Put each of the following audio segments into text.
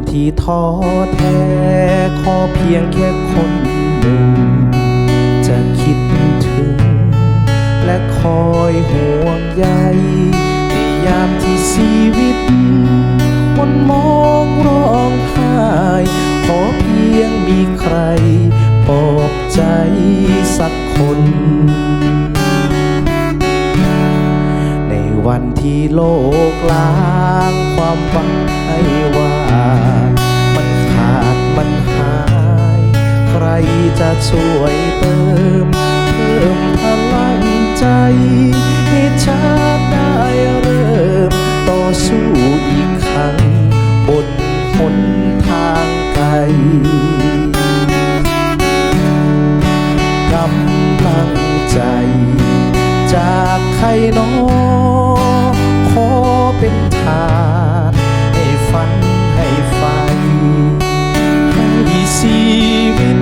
ທີ່ທໍ້ແທ້ ຂໍພຽງແຄ່ຄົນໜຶ່ງ ຈະຄິດເຖິງ ແລະ ຄອຍຫ່ວງໃຍ ໃນຍາມທີ່ຊີວິດໝົນໝອງຮ້ອງໄຫ້ ຂໍພຽງມີໃຄປອບໃຈສັກຄົນ ໃນວັນທີ່ໂລກລ້າງຄວາມຫວັງໃຫ້ວ່າ ມັນຂາດມັນຫາຍ ໃຄຈະຊ່ວຍເຕີມ ເພີ່ມພະລັງໃຈ ໃຫ້ຊາດໄດ້ເລີ່ມຕໍ່ສູ້ອີກຄັ້ງ ບົນຫົນທາງໄກ ກຳລັງໃຈຈາກໃຜນໍ ຂໍເປັນທາດໃຫ້ຝັນໃຫ້ໃຝ່ ໃຫ້ຊີວິດ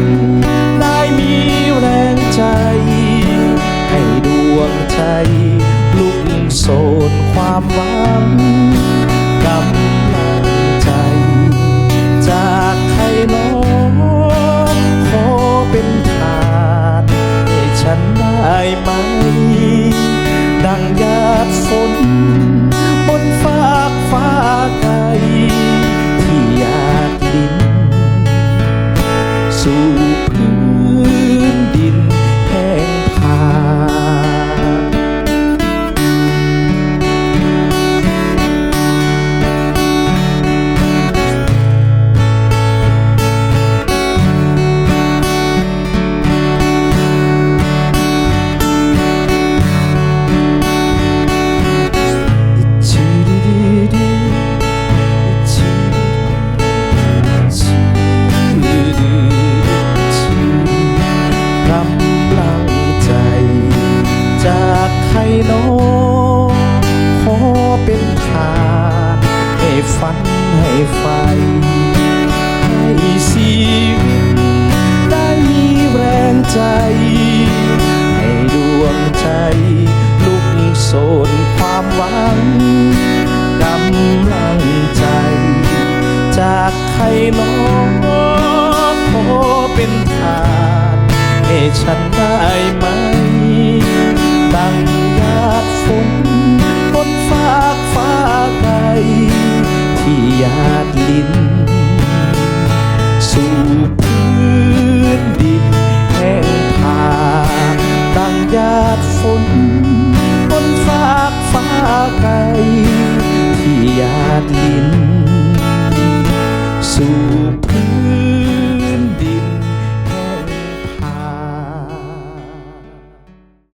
ໄດ້ມີແຮງໃຈ ໃຫ້ດວງໃຈລຸກໂຊນຄວາມຫວັງ ກຳລັງໃຈຈາກໃຜນໍ ຂໍເປັນທາດໃຫ້ ໃຫ້ໄດ້ໄໝ ດັ່ງຫຍາດຝົນບົນຟາກຟ້າໄກ ທີ່ຫຍາດລິນສູ່ພື້ນດິນແຫ້ງຜາກ. ກຳລັງໃຈຈາກໃຜນໍ ຂໍເປັນທາດໃຫ້ຝັນໃຫ້ໃຝ່ ໃຫ້ຊີວິດໄດ້ມີແຮງໃຈ ໃຫ້ດວງໃຈລຸກໂຊນຄວາມຫວັງ ກຳລັງໃຈຈາກໃຜນໍ ຂໍເປັນທາດໃຫ້ ໃຫ້ໄດ້ໄໝ ດັ່ງຫຍາດຝົນບົນຟາກຟ້າໄກ ທີ່ຫຍາດລິນ